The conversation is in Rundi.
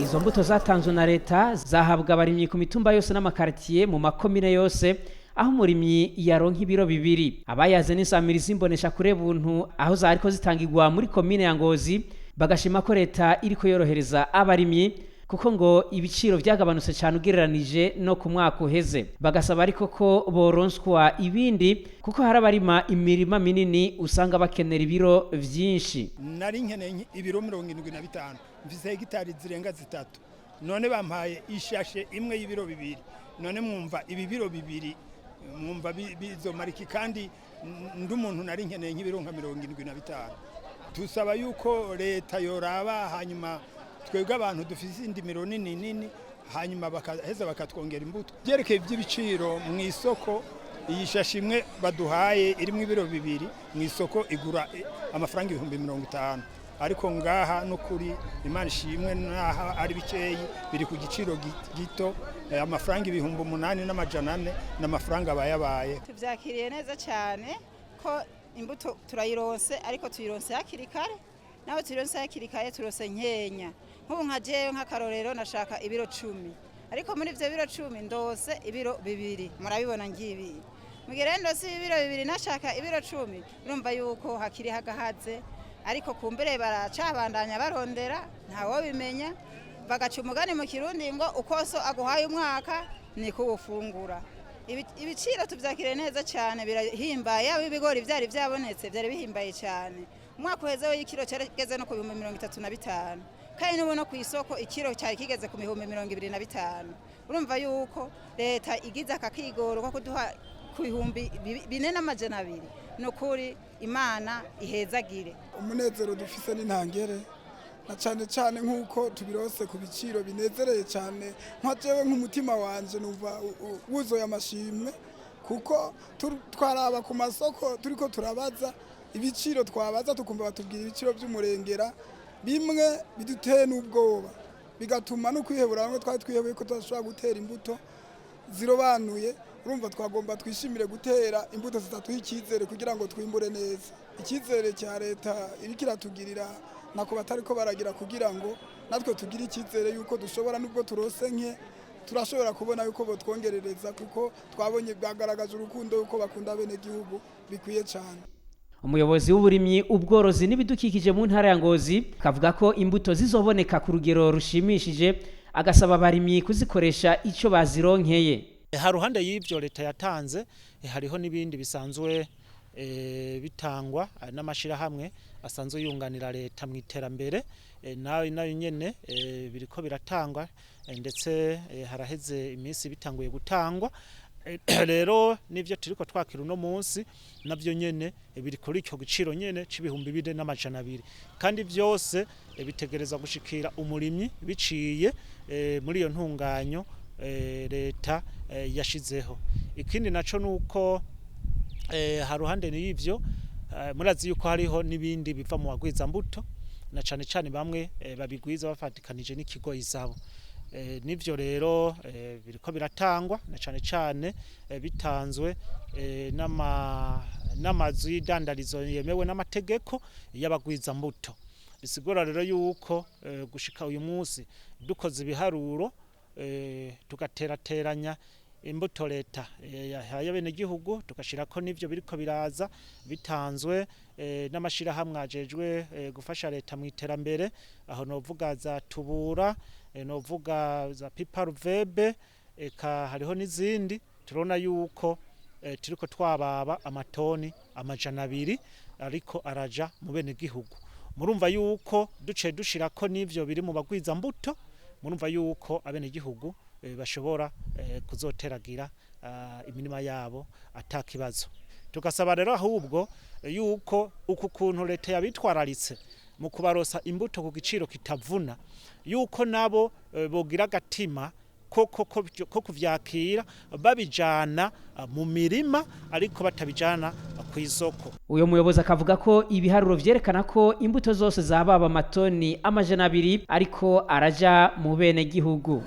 Izo mbuto zatanzwe na leta zahabwa abarimyi ku mitumba yose n'amakaritiye mu makomine yose, aho umurimyi yaronka ibiro 2. Abayaze n'insamirizi imbonesha kure buntu aho zariko zitangirwa muri komine ya Ngozi bagashima ko leta iriko yorohereza abarimyi, kuko ngo ibiciro vyagabanutse cyane ugereranije no ku mwaka uheze. Bagasaba ariko ko boronswa ibindi, kuko hari abarima imirima minini usanga bakenera ibiro vyinshi. Nari nkeneye ibiro 75, mfise hegitari zirenga 3, none bampaye ishashe imwe y'ibiro 2. None mwumva ibi biro 2 mwumva bizomara iki? Kandi ndi umuntu nari nkeneye nk'ibiro nka 75. Tusaba yuko leta yoraba, hanyuma twebwe abantu dufise indimiro nini nini, hanyuma bakaheza bakatwongera imbuto. Byerekeye iby'ibiciro mu isoko, iyi shashi imwe baduhaye irimo ibiro 2 mu isoko igura amafaranga 50,000, ariko ngaha n'ukuri Imana ishimwe, naha ari bikeyi biri ku giciro gito, amafaranga 8,400 n'amafaranga abayabaye. Tubyakiriye neza cyane ko imbuto turayironse, ariko tuyironse hakiri kare. Naho tuyironse hakiri kare, turose nkenya. Nk'ubu nka jewe nk'akarorero nashaka ibiro 10, ariko muri ibyo biro 10 ndose ibiro 2. Murabibona ngibi, mugihe rero ndose ibiro 2 nashaka ibiro 10, urumva yuko hakiri hagahaze. Ariko kumbere baracabandanya barondera, ntawobimenya. Bagaca umugani mu Kirundi ngo ukoso aguhaye umwaka niko uwufungura. Ibiciro tubyakiriye neza cyane, birahimbaye. Yaba ibigori byari byabonetse, byari bihimbaye cyane. Umwaka uheze w'ikiro cyarageze no ku 35,000, kandi n'ubu no ku isoko ikiro cyari kigeze ku 25,000. Urumva yuko leta igize aka kigoro ko kuduha ku 4,200, ni ukuri Imana ihezagire. Umunezero dufise n'intangere, na cyane cyane nk'uko tubirose ku biciro binezereye cyane. Nka jewe nk'umutima wanje numva wuzuye amashimwe, kuko twaraba ku masoko turiko turabaza ibiciro, twabaza tukumva batubwira ibiciro by'umurengera, bimwe biduteye n'ubwoba, bigatuma no kwihebura. Bamwe twari twihebuye ko tudashobora gutera imbuto zirobanuye. Urumva twagomba twishimire gutera imbuto zitatuha icyizere kugira ngo twimbure neza. Icyizere cya leta iriko iratugirira nako batariko baragira, kugira ngo natwe tugire icyizere yuko dushobora, nubwo turose nke, turashobora kubona yuko botwongerereza, kuko twabonye bwagaragaje urukundo yuko bakunda bene gihugu bikwiye cyane. Umuyobozi w'uburimyi, ubworozi n'ibidukikije mu ntara ya Ngozi kavuga ko imbuto zizoboneka ku rugero rushimishije, agasaba abarimyi kuzikoresha icyo bazironkeye. Haruhande y'ibyo leta yatanze, hariho n'ibindi bisanzwe bitangwa n'amashirahamwe asanzwe yunganira leta mu iterambere. Nayo nayo nyene biriko biratangwa, ndetse haraheze iminsi bitanguye gutangwa. Rero nivyo turiko twakira uno munsi navyo nyene biri kuri icyo giciro nyene c'4,200, kandi byose bitegereza gushikira umurimyi biciye muri iyo ntunganyo leta yashizeho. Ikindi naco nuko haruhande y'ivyo, murazi yuko hariho n'ibindi biva mu bagwizambuto, na cane cane bamwe babigwiza bafatikanije n'ikigo izabo. Nivyo rero biriko biratangwa, na cane cane bitanzwe n'amazu y'idandarizo yemewe n'amategeko y'abagwizambuto. Bisigura rero yuko gushika uyu munsi dukoze ibiharuro, tugaterateranya imbuto leta yahaye abenegihugu, tugashirako n'ivyo biriko biraza bitanzwe n'amashirahamwe ajejwe gufasha leta mu iterambere, aho novuga za Tubura, novuga za Piparuvebe, eka hariho n'izindi, turabona yuko turiko twababa amatoni 200 ariko araja mu benegihugu. Murumva yuko duciye dushirako n'ivyo biri mu bagwizambuto, murumva yuko abenegihugu bashobora kuzoteragira imirima yabo atakibazo. Tugasaba rero ahubwo yuko uku kuntu leta yabitwararitse mu kubarosa imbuto ku giciro kitavuna, yuko nabo bogira agatima ko kuvyakira babijana mu mirima, ariko batabijana ku isoko. Uyo muyobozi akavuga ko ibiharuro vyerekana ko imbuto zose zababa amatoni 200 ariko araja mu bene gihugu.